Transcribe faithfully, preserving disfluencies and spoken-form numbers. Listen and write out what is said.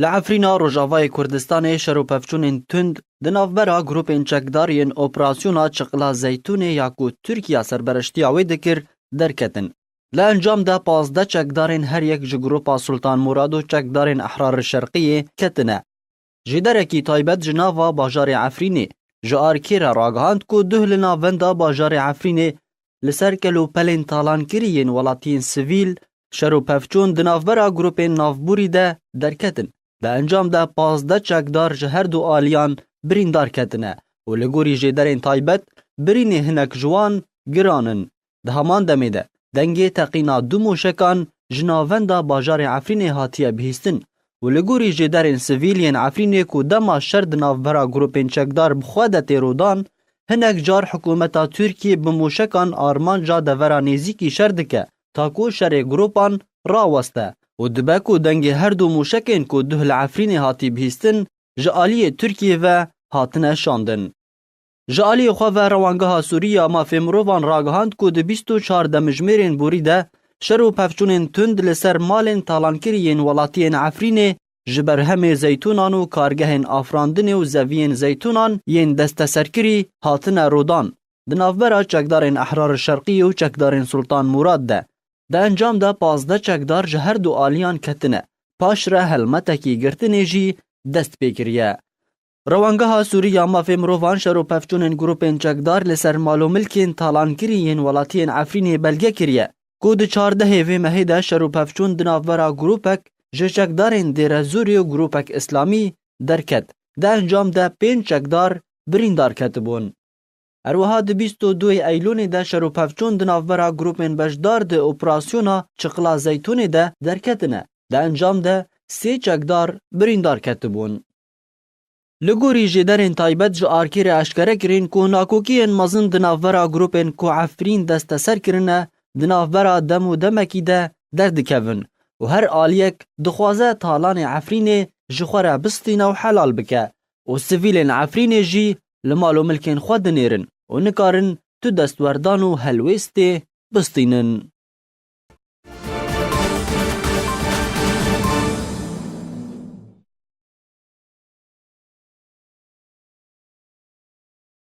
Li Efrîna Rojavayê Kurdistanê şer û pevçûnên tund di navbera grûpên çekdar yên operasyona Çiqla Zeytûnê ya ku Tirkiye serbereştiya wê dikir derketin. Li encam de pazdeh çekdarên her yek ji grûpa Sultan Murad û çekdarên Ehrar Şerqiyê ketine. Jêderekî taybet ji nava bajarê Efrînê ji arkê re ragihand ku duh li navenda bajarê Efrînê li ser kelûpelên talankirî yên welatiyên sivîl, şer û pevçûn di navbera grûpên navborî de derketin. Di encam de pazdeh çekdar ji her du aliyan birîndar ketine û li gorî jêderên taybet, birînê hinek ji wan giran in. Di heman demê de, dengê teqîna du mûşekan ji navenda bajarê Efrînê hatiye bihîstin û li gorî jêderên sivîl yên Efrînê ku dema şer di navbera grûpên çekdar bi xwe de tê rûdan, hinek car hikûmeta Tirkiyê bi mûşekan armanca devera nêzîkî şer dike, ta ku şerê grûpan raweste û dibe ku dengê her du mûşekên ku duh li Efrînê hatî bihîstin, ji aliyê Tirkiyê ve hatine şandin. Ji aliyê xwe ve Rewangeha Sûrî ya Mafê Mirovan ragihand ku di bîst û çar demjimêrên borî de şer û pevçûnên tund li ser malên talankirî yên welatiyên Efrînê ji berhemê zeytûnan û kargehên afirandinê û zeviyên zeytûnan yên desteserkirî hatine rûdan di navbera çekdarên Ehrar Şerqiyê û çekdarên Sultan Murad de. Di encam de pazdeh çekdar ji her du aliyan ketine. Paşre helmetekî girtinê jî dest pê kiriye. Rewangeha Sûrî ya Mafê Mirovan şer û pevçûnên grûpên çekdar li ser mal û milkên talankirî yên welatiyên Efrînê belge kiriye ku di çardehê vê mehê de şer û pevçûn di navbera grûpek ji çekdarên Dêrezûrê û grûpek Îslamî derket. Di encam de pênc çekdar birîndar ketibûn. Her wiha di bîst û duyê Eylûnê de şer û pevçûn di navbera grûpên beşdar di operasyona Çiqla Zeytûnê de derketine. Di encam de sê çekdar birîndar ketibûn. Li gorî jêderên taybet ji arkê re eşkere kirin ku nakokiyên mezin di navbera grûpên ku Efrîn desteser kirine, di navbera dem û demekî de derdikevin û her aliyek dixwaze talanê Efrînê ji xwe re bistîne û helal bike û sivîlên Efrînê jî li mal û milkên xwe dinêrin û nikarin tu destwerdan û helwêstê bistînin.